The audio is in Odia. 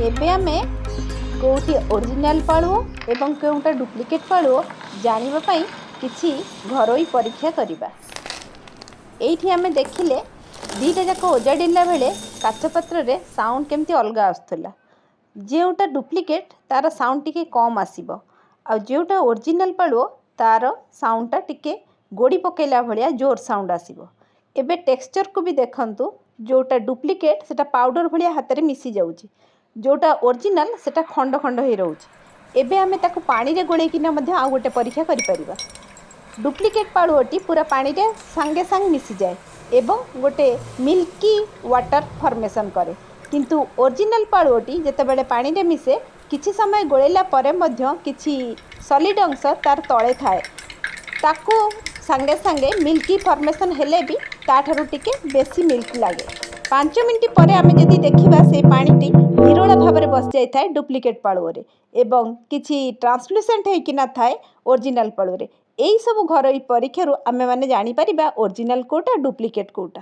ଏବେ ଆମେ କେଉଁଠି ଓରିଜିନାଲ୍ ପାଳୁଅ ଏବଂ କେଉଁଟା ଡୁପ୍ଲିକେଟ୍ ପାଳୁଅ ଜାଣିବା ପାଇଁ କିଛି ଘରୋଇ ପରୀକ୍ଷା କରିବା। ଏଇଠି ଆମେ ଦେଖିଲେ, ଦୁଇଟା ଯାକ ଓଜାଡ଼ିଲା ବେଳେ କାଚ ପାତ୍ରରେ ସାଉଣ୍ଡ କେମିତି ଅଲଗା ଆସୁଥିଲା। ଯେଉଁଟା ଡୁପ୍ଲିକେଟ୍, ତା'ର ସାଉଣ୍ଡ ଟିକେ କମ୍ ଆସିବ ଆଉ ଯେଉଁଟା ଓରିଜିନାଲ୍ ପାଳୁଅ, ତା'ର ସାଉଣ୍ଡଟା ଟିକେ ଗୋଡ଼ି ପକାଇଲା ଭଳିଆ ଜୋର ସାଉଣ୍ଡ ଆସିବ। ଏବେ ଟେକ୍ସଚର୍କୁ ବି ଦେଖନ୍ତୁ। ଯେଉଁଟା ଡୁପ୍ଲିକେଟ୍, ସେଇଟା ପାଉଡ଼ର ଭଳିଆ ହାତରେ ମିଶି ଯାଉଛି। ଯେଉଁଟା ଓରିଜିନାଲ୍, ସେଇଟା ଖଣ୍ଡ ଖଣ୍ଡ ହେଇ ରହୁଛି। ଏବେ ଆମେ ତାକୁ ପାଣିରେ ଗୋଳେଇକିନା ମଧ୍ୟ ଆଉ ଗୋଟେ ପରୀକ୍ଷା କରିପାରିବା। ଡୁପ୍ଲିକେଟ୍ ପାଳୁଅଟି ପୁରା ପାଣିରେ ସାଙ୍ଗେ ସାଙ୍ଗେ ମିଶିଯାଏ ଏବଂ ଗୋଟେ ମିଲ୍କି ୱାଟର୍ ଫର୍ମେସନ୍ କରେ। କିନ୍ତୁ ଓରିଜିନାଲ୍ ପାଳୁଅଟି ଯେତେବେଳେ ପାଣିରେ ମିଶେ, କିଛି ସମୟ ଗୋଳେଇଲା ପରେ ମଧ୍ୟ କିଛି ସଲିଡ଼ ଅଂଶ ତାର ତଳେ ଥାଏ। ତାକୁ ସାଙ୍ଗେ ସାଙ୍ଗେ ମିଲ୍କି ଫର୍ମେସନ୍ ହେଲେ ବି ତାଠାରୁ ଟିକେ ବେଶୀ ମିଲ୍କ ଲାଗେ। 5 ମିନିଟ୍ ପରେ ଆମେ ଯଦି ଦେଖିବା, ସେଇ ପାଣିଟି ନିରୋଳା ଭାବରେ ବସିଯାଇଥାଏ ଡୁପ୍ଲିକେଟ୍ ପାଳୁଅରେ ଏବଂ କିଛି ଟ୍ରାନ୍ସଲୁସେଣ୍ଟ ହେଇକିନା ଥାଏ ଓରିଜିନାଲ୍ ପାଳୁଅରେ। ଏଇସବୁ ଘରୋଇ ପରୀକ୍ଷାରୁ ଆମେମାନେ ଜାଣିପାରିବା ଓରିଜିନାଲ୍ କେଉଁଟା, ଡୁପ୍ଲିକେଟ୍ କେଉଁଟା।